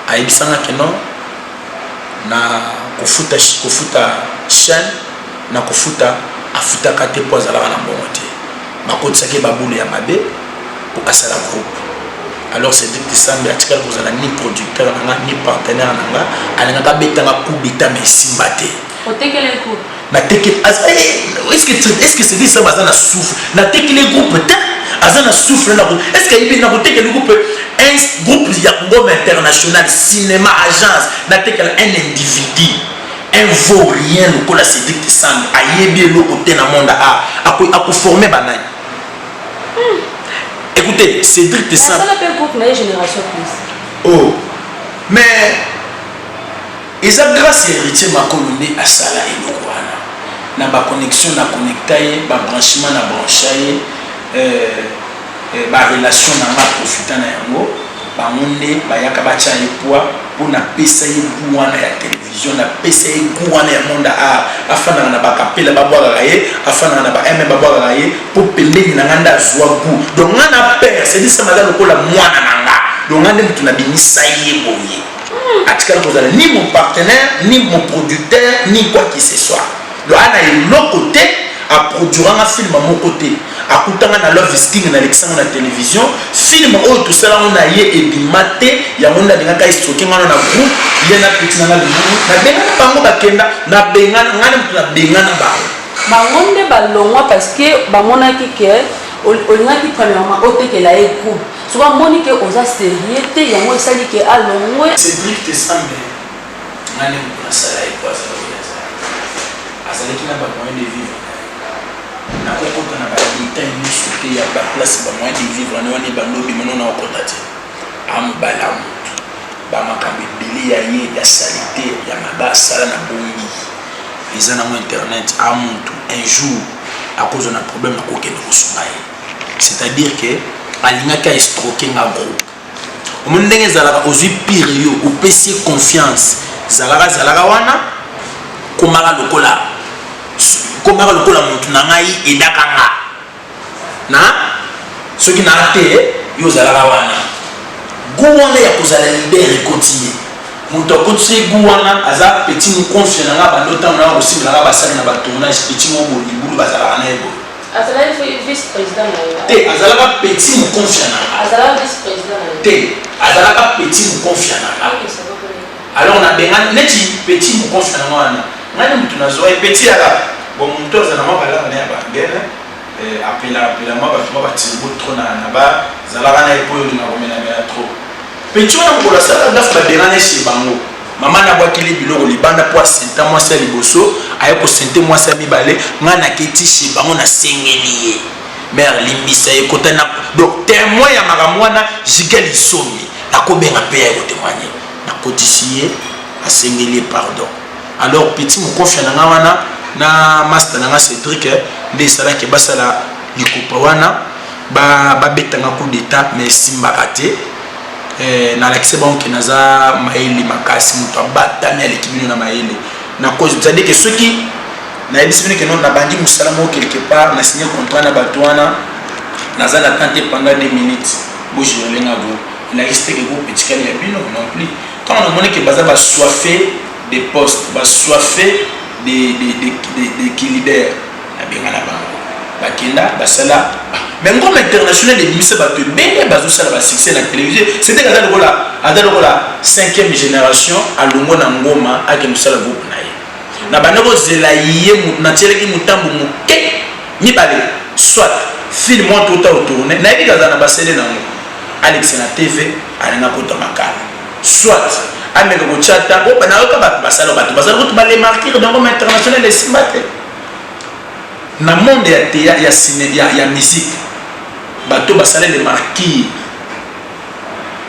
Ayebisanga ke non, na kofuta, kofuta chaîne na kofuta. Afutaka te mpo azalaka na mbongo te. Bakotisaki ye babulu ya mabe mpo asala groupe. Alors Cédric Tisambe atikali kozala ni producteur na nga, ni partenaire na nga. Alingaka abetanga coup d'état, mais esimba te. Otekele groupe? Natekeli, est-ce que Cédric Sambe aza na souffle? Natekeli groupe te. Aza na souffle na, est ce que ayebi nakotekeli groupe? Un groupe ya Ngoma International Cinéma Agence, natekela un individu, un vaurien lokola Cédric Tisambe, ayebi eloko te na monde a akoformer banani? Écoutez, Cédric Tisambe Asala mpe groupe na ye, Génération Plus. Oh, mais eza grâce ya Héritier Makolo nde asala eloko wana na baconnexion na connecta ye, babranchement na brancha ye, barelation na nga profita na yango. Bango nde bayaka batya ye poids mpo napesa ye gu wana ya télévision, napesa ye gu wana ya monde art. Afandaka na bakapela, babwakaka ye, afandaka na ba mm, babwakaka ye mpo pembeni na nga nde azwa gu. Donc nga na père Cédric Sama aza lokola mwana na nga. Donc nga nde moto nabimisa ye boye. Atikala kozala ni mon partenaire, ni mon producteur, ni quoi que ce soit. Donc ana eloko te, aproduiranga film moko te. Akutanga na Love is King, nalekisango na télévision. Film oyo tosalango na ye ebima te. Yango nde alingaka escroquer ngana na groupe, ye na petit nanga libulu. Nabengana bango, bakenda. Nabengana, ngai nde moto nabengana bango. Bango nde balongwa parce que bamonaki ke olingaki premièrement otekela ye groupe. Soki amoni ke oza sérieux te, yango esali ke alongwe. Cédric Tesambe, ngai nde moto nasala ye po azala oyo azali. Azalaki na bamoyen de vivre na ye. Nakokota na badetail nyonso te ya baplace, bamoyen de vivre ane wana ebanda obima no, naokota te. Amobala motu, bamakambo ebele ya ye ya saleté, ya mabe asala na bongi, eza nango internet. A motu un jour akozwa na problème, akokende kosunga ye. C'est-à-dire que alingaki aescroquer nga groupe. Omoni ndenge ezalaka, ozwi pire yo, opesi ye confiance, zalaka zalaka wana, komaka lokola motu na ngai, edaka nga na soki naa te, yo ozalaka wana. Gu wana ya kozala leader ekoti ye. Moto akotisi ye gu wana aza petit mokonfie na nga. Bando ntango nanga kosimbela nga basali na batournage, petit moko bolibulu bazalaka na ye boye. Azalaki vice président na yo? Te, azalaka petit mokonfia na nga. Azalaka vice président na yo? Te, azalaka petit mokonfia na nga. Alors nabengani neti petit mokonfia na nga wana, ngai nde motu nazwa ye petit yaka. Bon, motu azala mwa balaka na ya bagene, apela apela mwa bato mwa batirbo trop na bazalaka na ye mpo oyo olinga komelamela trop. Petit wana, mokolo asalaka gafe, babengani chez bango. Mama nabwakeli biloko libanda mpo asenta mwasi ya liboso, aye kosente mwasi ya mibale. Ngai naketi chez bango, nasengeli ye: mare, limbisa ye, kota na. Donc témoin ya makambo wana, Jiga Lisomi, nakobenga mpe ya kotémoigne. Nakotisi ye, asengeli ye pardon. Alors petit mokofia na nga wana na master na nga Cédrik nde esalaki basala likopa wana, babetanga coup d'état, mais esimbaka te. Nalakisi bango ke naza mayele makasi, moto abatami aleki bino na mayele. C'est-à-dire ke soki nayebisi bino ke non, nabandi mosala moko quelque part, na signé contrat na bato wana, naza na temps te, pendant 2 minutes bogérer nga groupe, elakisi te ke groupe etikali ya bino non plus. Ntango namoni ke baza basoife de poste, basoife de leader, nabenga na bango, bakenda basala. Mais Ngoma International ebimisa bato ebele bazosala basuccès na télévision. C'était aza lokola cinquième génération. Alongo na Ngoma, akende kosala groupe na ye. Na banda kozela ye, natielaki motambo moke mibale, soit film mwa tota otourne, nayebi kaza na basele nango, alekisa na TV, alinga kota makala, soit ameka kotia ta nayoka bato basala, bato bazala kutu bale martyrs de Ngoma International, esimba te. Na monde ya théâtre, ya ciné, ya musique, bato basala le martyrs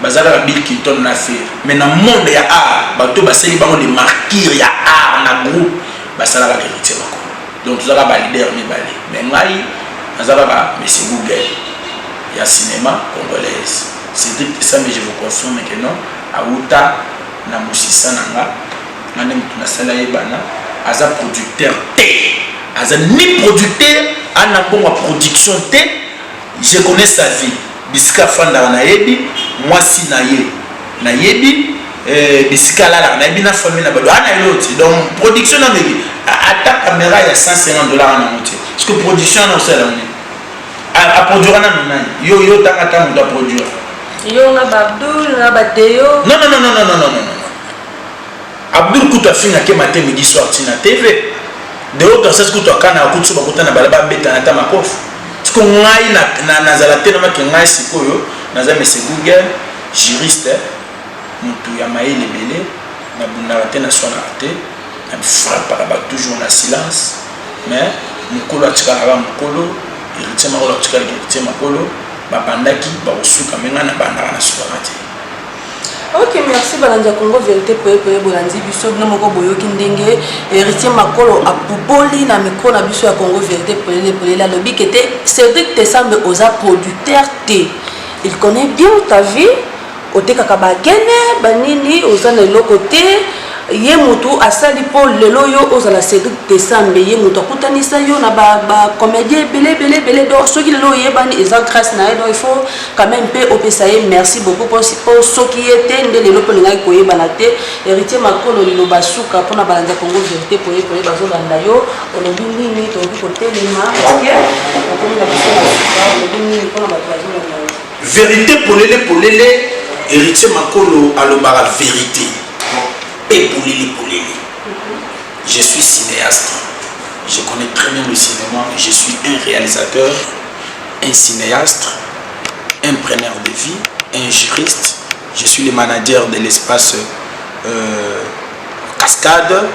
baza kaka Bill Clinton na Ferre. Mais na monde ya art, bato basali bango le martyrs ya art na groupe, basalaka Héritier Makolo. Donc tozalaka baleader mibale, mais ngai naza kaka Monsieur Google ya cinéma congolaise. Cédric Tesame, je vous confirme que non, awuta na mosisa na nga. Nga nde motu nasala ye bana. Aza producteur te, aza ni producteur, ana mbongo ya production te. Je connais sa vie, bisika afandaka nayebi, mwasi na ye nayebi, bisika alalaka nayebi, na famille na bato ana elo te. Donc production na meki, ata caméra ya 150 $ nango te. Parce que production wana osala nini? Aproduira nanu nani? Yo tanga ata moto aproduire. Yo na baabdul na badeyo. Non, non, non, non, non, non, non, non. Abdul kutu afingaki matin, midi, soir ntina TV deo kansas. Kutu akana akutu so bakutana bala babetana ata makofi. Siko ngai nazala te namaki. Ngai sikoyo naza Monsieur Google, juriste, motu ya mayele ebele. Nabundaka te, naswanaka te, nafrappaka bato toujours na silence. Mais mokolo atikalaka mokolo, Héritier Makolo atikalaka Héritier Makolo. Babandaki, bakosuka, me ngai nabandaka, nasukaka te. Ok, merci. Balandi ya Congo Vérité Poyepoye, bolandi biso bino moko, boyoki ndenge Héritier Makolo apupoli na micro na biso ya Congo Vérité Polele Polele. Alobi ke te, Cédric Tesambe oza producteur te, il connaît bien ta vie, otekaka bakene banini, oza na eloko te. Ye motu asali mpo lelo yo ozala Cédric Tesambe. Ye motu akutanisa yo na bacomédien ebele ebele ebele. Donc soki lelo oyebani, eza grâce na ye. Donc il faut quand même mpe opesa ye merci beaucoup, mpo soki ye te nde lelo mpo olingaki koyebana te. Héritier Makolo, liloba suka mpona balandi ya Congo Vérité Poyepoye bazolanda yo, olobi nini? Tokoki kotelema parce que okomi na biso na suka. Olobi nini mpona bato bazolanda yo? Vérité polele polele, Héritier Makolo alobaka vérité mpe polele polele. Je suis cinéaste, je connais très bien le cinéma. Je suis un réalisateur, un cinéaste, un preneur de vie, un juriste. Je suis le manager de l'espace Cascade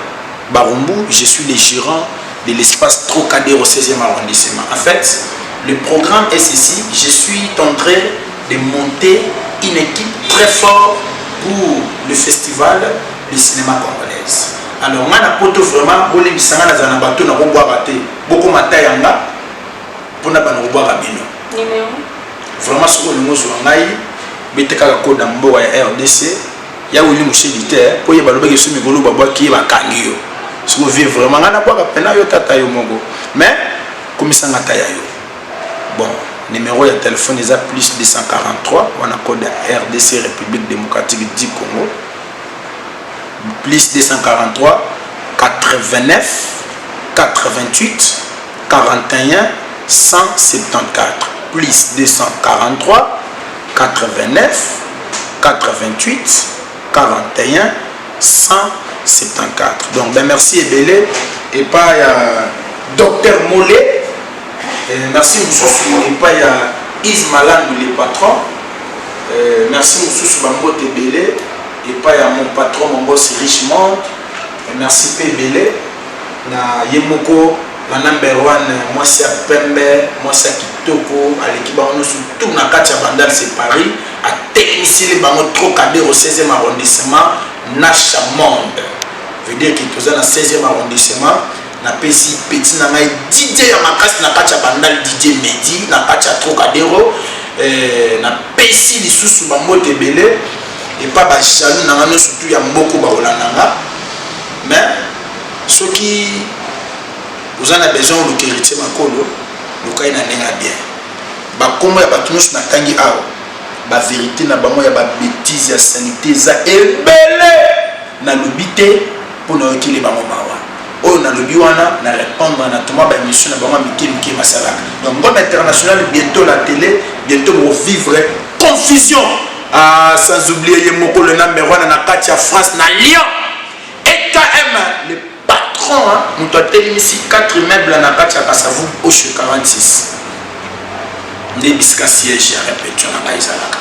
Barumbu. Je suis le gérant de l'espace Trocadéro, 16e arrondissement. En fait, le programme est ceci: je suis en train de monter une équipe très forte pour le festival de cinéma congolaise. Alors nga na poto, vraiment bolembisa nga, nazala na bato nakobwaka te, bokoma ta yanga mpona bana kobwaka bino. Vraiment, soki olingi ozwa ngai, bete kaka code ya mboka ya RDC ya Wili Mosheli te, mpo ye balobaki so mikolo babwaki ye, bakangi yo. Soki ovie, vraiment ngai nabwaka mpena yo tata yo moko, mais komisanga ta ya yo. Bon, numéro ya telefone eza plus 243 wana, code ya RDC, République démocratique du Congo, plus 243 89 88 41. 174 plus 243 89 88 41 174. Donc ben merci ebele epai ya docteur Mole, merci mosusu epai ya Yves Malandu le patron, merci mosusu bambote ebele epai ya mon patron, mon boss Richmond, merci mpe ebele na ye moko la number one, mwasi ya pembe, mwasi ya kitoko, aleki bango nyonso tout na kati ya Bandal, c'est Paris, atelemisili bango Trocadero 16e arrondissement na Chamonde, veut dire que toza na 16e arrondissement. Napesi petit na ngai Didier ya makasi na kati ya Bandal, Didier Medi na kati ya Trocadero. Napesi lisusu bambote ebele epa bajaloux na nga nyonso tu ya mboko bakolanda nga. Mais soki oza na besoin oluka Héritier Makolo, luka ye na ndenge ya bien. Bakombo ya bato nyonso natangi awa, bavérité na bango ya babêtises ya sanité eza ebele. Nalobi te mpo nayokeli bango mawa. Oyo nalobi wana na répondre na toma baémission na bango ya mike mike basalaka. Donc Ngombe International, bientôt la télé, bientôt bovivre confusion. Ah, sans oublier ye moko le number wana na kati ya France, na Lyon, EKM le patron, moto atelemisi 4 immeuble na kati ya Kasavu Oshe 46, nde bisika siège ya répétition na ngai ezalaka.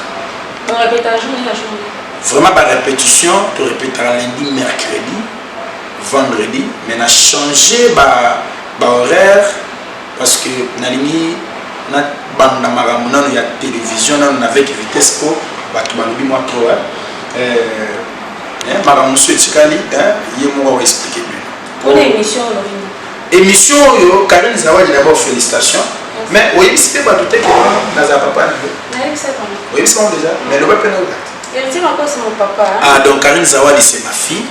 Vraiment, barépétition torépétaka lundi, mercredi, vendredi, mais na changé bahoraire ba parce que nalingi nabanda makambo nano ya télévision nano avec vitesse, po bato balobi mwa trop. Makambo mosusu etikali, ye moko akoexpliquer bino. Émission oyo, Karine Zawadi, d'abord félicitation. Mais oyebisi mpe bato te ke nazala papa na yo? Oyebisi bango déjà, mais loba mpe nayoka. Ah, donc Karine Zawadi, c'est ma fille,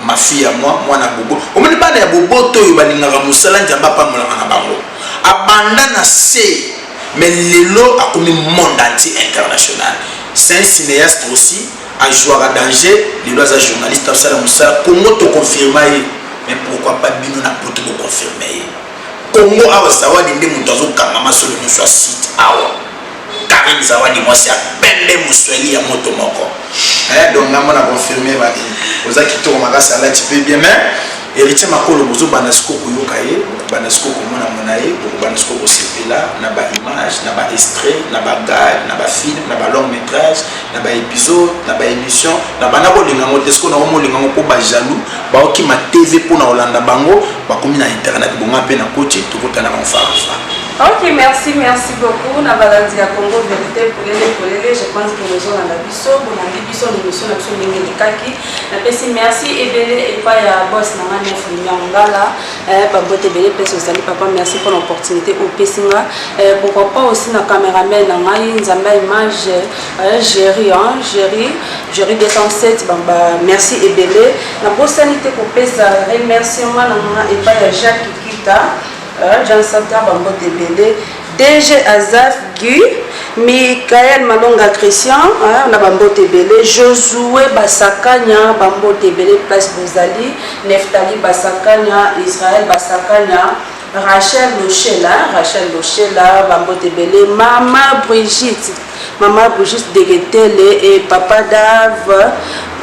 ma fille à moi, mwana bobo. Omoni bana ya boboto oyo balingaka mosala, Nzambe apambolaka na bango. Abanda na se, mais lelo akomi monde entier, international. C'est un cinéaste aussi, ajouaka danger. Lelo aza journaliste, asala mosala Congo, toconfirma ye. Mais pourquoi pas bino na poto boconfirme ye? Congo awa, Zawadi nde moto azokanga masolo nyonso ya site awa. Karine Zawadi, mwasi ya pembe, mosweli ya moto moko. Donc ngambo na confirme bani, oza kitoko makasi, alati mpe bien. Mais Héritier Makolo, bozobanda sikoyo koyoka ye, bokobanda sikoyo komona mona ye, bokobanda sikoyo kosepela na baimage, na baextrait, na bagag, na bafilm, na balong métrage, na baépisode, na baémission. Na banda kolinga yango te, sikoyo nakomolinga yango mpo bajaloux baokima TV mpona kolanda bango, bakomi na internet. Bonga mpe na koti, tokotana bango farafa. Ok, merci, merci beaucoup. Na balandi ya Congo Vérité Polele Polele, je pense que bozolanda biso, bolandi biso na émission na biso ndenge elekaki. Napesi merci ebele epai ya boss na nga Nef Lumière Ngala, bambote ebele mpesi ozali papa. Merci mpona opportunité opesi nga. Pourquoi pas aussi na caméraman na ngai, Nzambe ya image, Géri, Géri, Géri 207, ba merci ebele. Nabosani te kopesa remerciement na nga epai ya Jacques Kita, Jean Santa, bambote ebele. DG Azaf Guy, Michael Malonga Christian, na bambote ebele. Josué Basakanya, bambote ebele place bozali. Neftali Basakanya, Israël Basakanya, Rachel Lochela, Rachel Lochela, bambote ebele. Mama Brigitte, Mama Brigitte Degetele et Papa Dave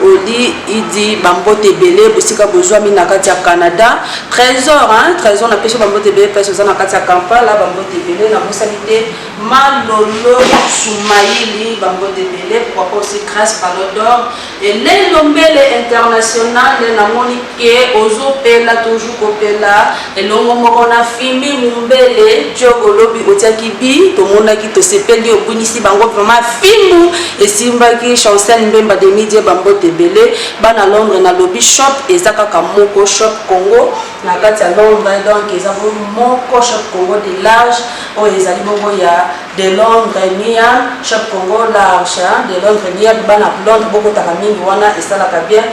Oli Idi, bambote ebele bosika bozwami na kati ya Canada. Trésor, hein? Trésor, napesi bambote ebele place oza na kati ya Kampala, bambote ebele. Nabosani te Malolo Sumaili, bambote ebele. Pourquoi pas aussi Grâce Ballon d'Or, Elelo Mbele International. Namoni ke ozopela toujours kopela elongo moko na Fimi Mumbele Diogo. Lobi otiaki bi, tomonaki, tosepeli, obunisi bango vraiment, fimbu esimbaki. Chancel Mbemba de Midie, bambote ebele. Bana Londres, nalobi shop eza kaka moko, Shop Congo na kati ya Londres. Donc eza moko Shop Congo de large, oyo ezali bongo ya de Londres Nia, Shop Congo large de Londres Nia. Bana Londres bokotaka mingi wana, esalaka bien.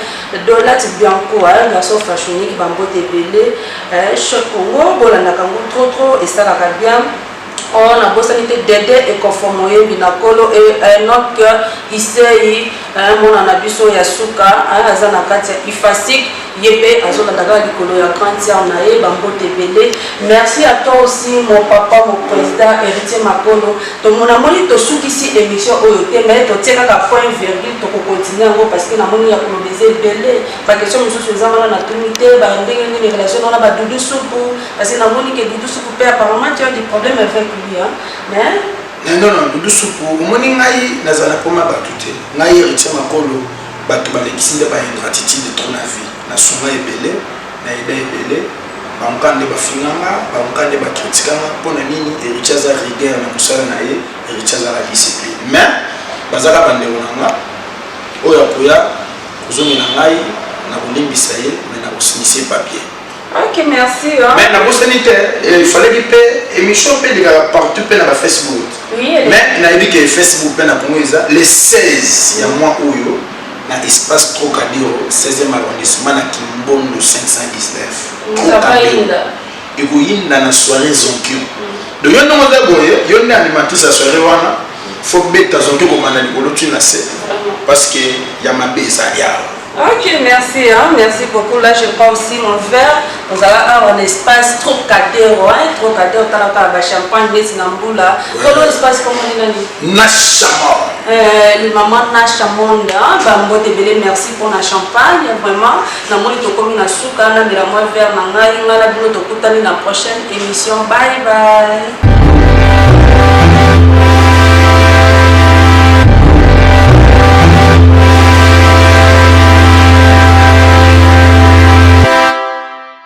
Dolat Bianco, garçon fashionique, bambote ebele. Shop Congo, bolandaka yango trop trop, esalaka bien. Oyo nabosani te, Dede Ekofo Moyembi na Kolo, Enok Isei, mwana na biso ya suka, aza na kati ya Ifasik. Ye pe azolanda kaka likolo ya grande sœur na ye, ba mbote ebele. Merci à toi aussi mon papa, mon président Heritier Makolo. Namoni tosukisi émission oyo te, mais totie kaka point virgule, toko continuer yango parce que namoni ya koloba eza ebele. Ba question mosusu eza wana natuni te, ba ndenge nini relation wana ba Doudou Supu, parce que namoni que Doudou Supu pe apparemment tu as des problèmes avec lui, hein. Mais Non, non, Doudou Supu, omoni ngai nazala na bato te. Ngai Héritier Makolo, bato balekisi nde ba ingratitude trop na vie. Nasunga ebele, nayeda ebele, bango nde bafinganga, bango nde bakritikanga. Mpona nini? Héritier aza rigueur na mosala na ye, Héritier aza na discipline. Mais bazaka bandeko na nga oyo akoya kozongela ngai, na kolimbisa ye, mais na kosinisi ye papier. Ok, merci, hein. Mais nabosani te, il fallait mpe émission mpe elekaka partout mpe na bafacebook. Mais nayebi ke Facebook mpe na Congo eza le 16 ya mois oyo na espace Trocadero, 16e arrondissement, na Kimbondo 519. Trocadero ekoyinda na soirée Zonkio. Donc yo ndongo oza boye, yo nde animatrice ya soirée wana, faut beta zonkio komanda likolo ti na se, parce que ya mabe ezali awa. Ok, merci, hein, merci beaucoup. Là, je prends aussi mon verre. Nous allons avoir un espace Trocadero, hein, Trocadero, talaka ba champagne, neti na mbula. Kolo espace comment on dit? Nashamon. Maman Nashamon, hein, ba mbote ebele, merci pour la champagne, vraiment. Namoni tokomi na suka, na mela mwa verre na ngai, ngai na bino tokutani na prochaine émission. Bye bye.